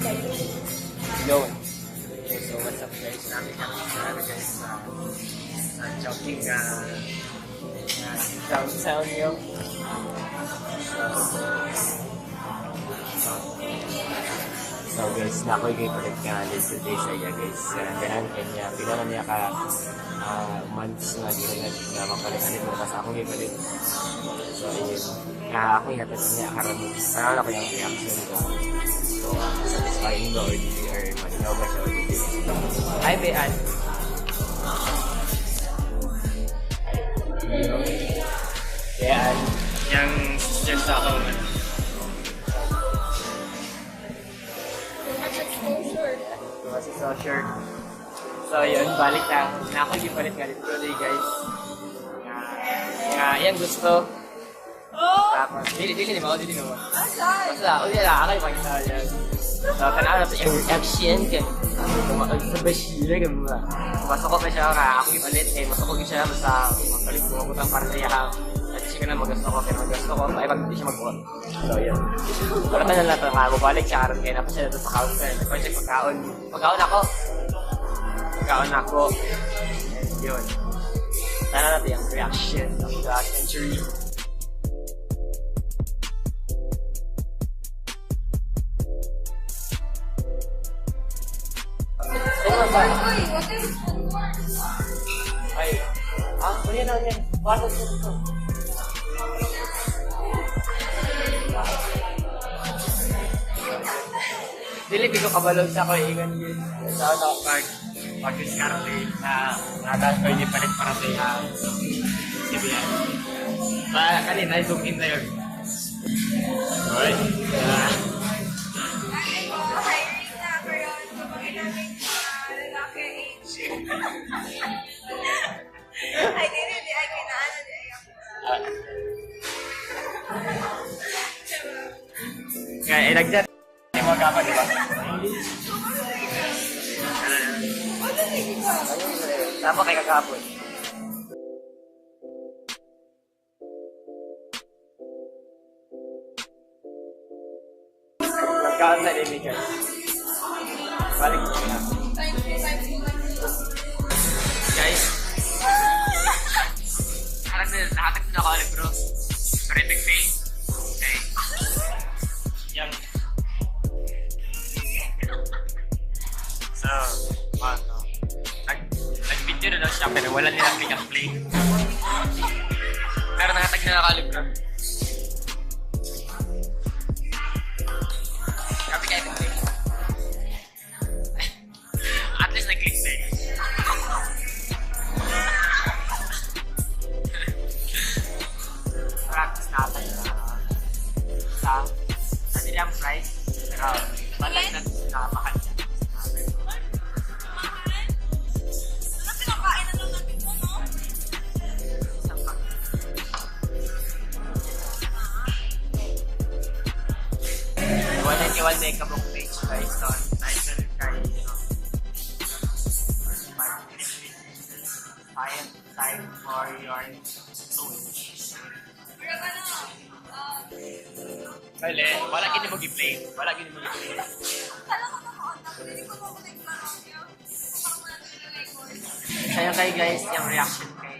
Yun. Okay, so what's up, guys? Namin kami sa ano, guys, sa jogging downtown yo. So guys, na ako yung palit nga today sa iya, guys. Ganan kanya, pila na niya ka months nga gihanad nga mapalit ani mo tas ako yung palit. So ayun. Nga ako yung hatad niya karon. Karon ako yung reaction ko. So satisfying ba or dili or malinaw ba siya or dili. Hi, Bean. Bean. Yung sister sa ako man. Much exposure. Kasi so shirt. So yun, balik na. Na ako yung palit nga dito day, guys. Nga, nga yan gusto. Oh! Tapos, dili, dili ni mo, dili mo. Asal! Basta, o yan, ako yung pagkita yan. So, tanaw na sa yung reaction kay sa Bashira ka ba? Masoko pa siya ka, ako yung palit eh, masoko siya basta magpalit ko butang para sa iya. At siya ka na magasto ko, kaya magasto ko, ay pag hindi siya mag-on. So, yun. Pero tanan lang ito nga, bubalik siya karon kaya na pa siya dito sa counter. Nagpa siya pagkaon. Pagkaon ako! Pagkaon ako. And yun. Tanaw natin yung reaction of the century. Ano ba? Uy, what is more? Ay, ah, ano yan, ano yan? Bakit ito? Dili ko kabalog sa ako ingan yun. Sa ano, pag diskarte na natas ko hindi palit para sa iya. Si Bian. Pa, kanina, zoom in na yun. Alright. Ah, Ay, hiring na karon. Kapag namin lalaki age. Ay, di di, ay, kinaano di, ay, ako. Ah. Kaya, eh, nag-chat. Hindi mo gapa, di ba? Ano sige ka? Tama kay kagapon. Nagkaan sa Amy, guys. Balik ko na. Times two, times two, times two. Guys. Parang na, nakatag na ako ulit, bro. Terrific pain. Okay. Yan. So, ano. Nag-video na daw siya pero wala nilang click ang play. Pero nakatag na ako ulit, bro. Grabe kayo play. At least nag-click eh. Practice natin na sa sa nilang price pero balag na nakamahal siya. Mahal? Ano pinakain na lang natin mo, no? Isang pack. 191 na yung kabuk page, guys. So, title kay Find time for your soul. Pero ano, Kale, wala gini mo gi-play. Wala gini mo gi-play. kala ko naka-on na, pero hindi ko makunik lang yun. Parang wala na record. Sayang kayo, guys, yung reaction kay.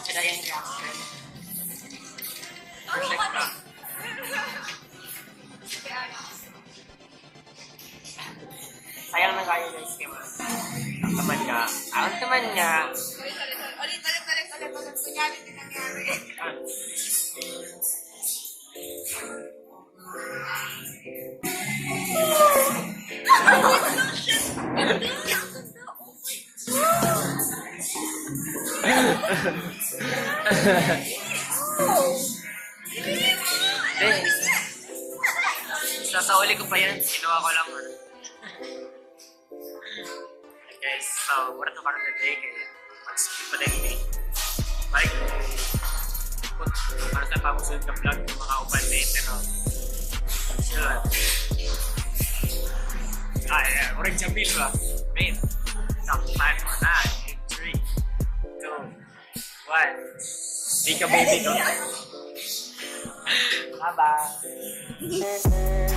Sila yung reaction. Perfect ka. Sayang na kayo, guys, kay mga. Ang taman nga. Ang taman nga. Sorry, sorry, sorry. Ulit, ulit, ulit, ulit, ulit. Kunyari, di nangyari. Ah. Hindi. Sa uli ko pa yan, kinuha ko lang. Ano. Guys, so, mura to karon na day kaya mag-skip pa din eh. Balik put para sa pamusunod ka vlog ng mga uban na eh, pero sure. Ah, yeah, murag Jamil ba? Wait. Saktan mo na. In 3, 2, 1. Di ka baby ko. Bye-bye.